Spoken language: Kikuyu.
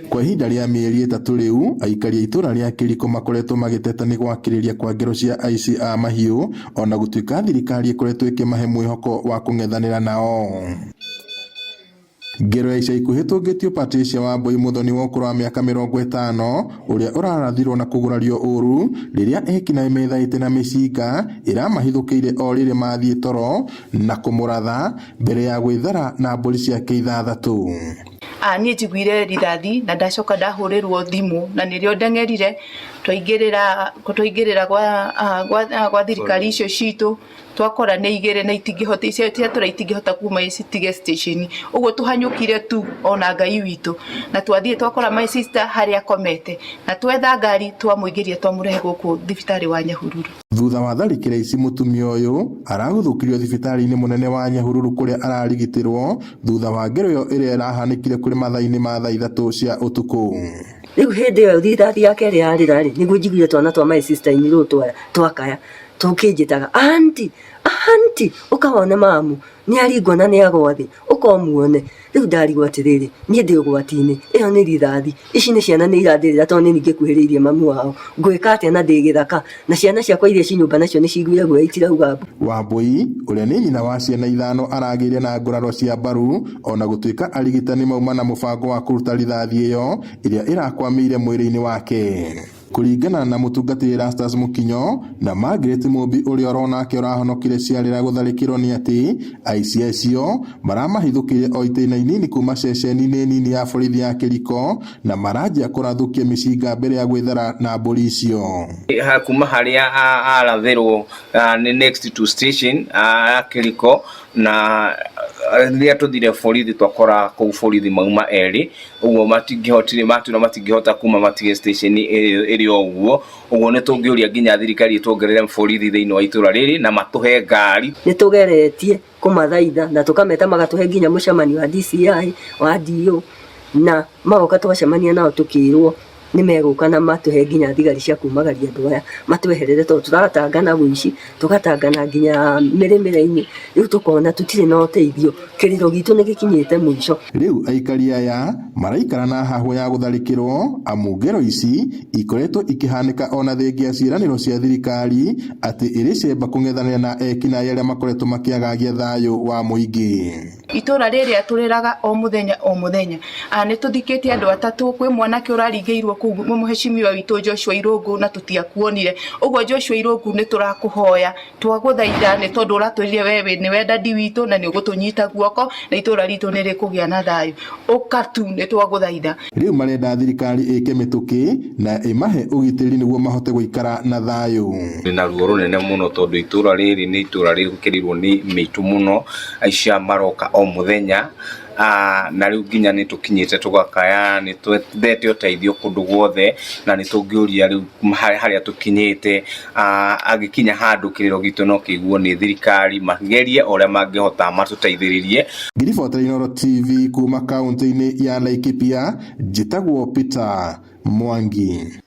Kwa ihinda rĩa mĩeri 3 rĩu, aikari a itũra rĩa Kĩriko makoretwo magĩteta nĩ gwakĩrĩria kwa ngero cia aici a mahiũ ona gũtuĩka thirikari ĩkoretwo ĩkĩmahe mwĩhoko wa kũng'ethanĩra nao. Ngero ya ica ikuhĩ tũngĩtio Patricia Wambui Muthoni wa ũkũrũ wa mĩaka 50 ũrĩa ũrarathirwo na kũgurario ũru rĩrĩa ekinaĩ methaĩte na mĩcinga ĩramahithũkĩire o rĩrĩ mathiĩ toro na kũmũratha mbere ya gwĩthara na mbũri ciake 6. Niĩ njiguire rithathi na ndacoka ndahũrĩrwo thimũ na nĩrĩo ndeng'erire twaingĩrĩra gwa thirikari icio citũ twakora nĩ igĩrĩ na itingĩhota icio ciatũra itingĩhota kuma citige station ũguo tũhanyũkire tu ona Ngai witũ na twathiĩ twakora my sister harĩa akomete na twetha ngari twamũingĩria twamũrehe gũkũ thibitarĩ wa Nyahururu. Thutha wa tharĩkĩra ici mũtumia ũyũ araguthũkirio thibitarĩ-inĩ mũnene wa Nyahururu kũrĩa ararigitĩrwo thutha wa ngero ĩyo ĩrĩa ĩrahanĩkire kũrĩ mathaa-inĩ ma thaa 3 cia ũtukũ. Rĩu hĩndĩ ĩyo rithathi ya kerĩ yarĩra rĩ, nĩguo njiguire twana twa my sister in law twakaya tũkĩnjĩtaga aunty, aunty, ũka wone mamu nĩ aringwo na nĩ agwa thĩ, ũka ũmuone. Rĩu ndarigwo atĩrĩrĩ, niĩ ndĩ ũgwati-inĩ, ĩyo nĩ rithathi, ici nĩ ciana nĩ irandĩrĩra tondũ nĩ niĩ ngĩkuhĩrĩirie mamu wao, ngwĩka atĩa na ndĩ gĩthaka, na ciana ciakwa iria ci nyũmba nacio nĩ ciguire guoya itirauga mbu. Wambui ũrĩa nĩ nyina wa ciana 5 aragĩire na nguraro cia mbaru ona gũtuĩka arigitani mauma na mũbango wa kũruta rithathi ĩyo ĩrĩa ĩrakwamĩire mwĩrĩ-inĩ wake. Kũringana na mũtungatĩri Erastus Mũkinyo na Margaret Mũmbi ũrĩa oronake ũrahonokire ciarĩra gũtharĩkĩrwo nĩ atĩ aici acio maramahithũkĩire o itĩna inini kuma ceceni-inĩ nini ya borithi ya Kĩriko na maranjia kũrathũkia mĩcinga mbere ya gwĩthara na mbũri icio. Kuma harĩa arathĩrwo nĩ next to station ya Kĩriko na rĩrĩa tũthire borithi twakora kũu borithi mauma erĩ ũguo matingĩhotire matwĩra matingĩhota kuma matige station ĩrĩ o ũguo ũguo nĩ tũngĩũria nginya thirikari ĩtuongerere borithi thĩinĩ wa itũra rĩrĩ na matũhe ngari. Nĩ tũgeretie kũmathaitha na tũkameta magatũhe nginya mũcemanio wa DCI wa DO na magoka twacemania nao tũkĩrwo nĩ megũka na matũhe nginya thigari cia kumagaria andũ aya matweherere tondũ tũratangana ũici tũgatangana nginya mĩrĩmĩre-inĩ rĩu tũkona tũtirĩ na ũteithio kĩrĩro gitũ nĩ gĩkinyĩte mũico. Rĩu aikari aya maraikara na hahũ ya gũtharĩkĩrwo amu ngero ici ikoretwo ikĩhanĩka ona thengia ciĩranĩro cia thirikari atĩ ĩrĩ cemba kũng'ethanĩra na ekinaĩ arĩa makoretwo makĩagagia thayũ wa mũingĩ. Itũra rĩrĩa tũrĩraga o mũthenya o mũthenya nĩ tũthikĩte andũ atatũ kwĩ mwanake ũraringĩirwo kũu mũhecimiwa witũ Joshua Irũngũ na tũtiakuonire ũguo Joshua Irũngũ nĩ tũrakũhoya twagũthaitha nĩ tondũ ũratwĩrire we wĩ nĩwe dadi witũ na nĩ ũgũtũnyita guoko na itũra ritũ nĩ rĩkũgĩa na thayũ ũka tu nĩ twagũthaitha. Rĩu marenda thirikari ĩke mĩtũkĩ na ĩmahe ũgitĩri nĩguo mahote gũikara na thayũ. Na ruo rũnene mũno tondũ itũra rĩrĩ nĩ itũra rĩũkĩrĩirwo nĩ mĩitũ mũno aici aya maroka o mũthenya na rĩu nginya nĩ tũkinyĩte tũgakaya nĩ twendete ũteithio kũndũ guothe na nĩ tũngĩũria rĩu harĩa tũkinyĩte angĩkinya handũ kĩrĩro gitũ no kĩiguo nĩ thirikari magerie o ũrĩa mangĩhota matũteithĩrĩrie. Ngĩribotera Inooro TV kuma kaunti-inĩ ya Laikipia, njĩtagwo Peter Mwangi.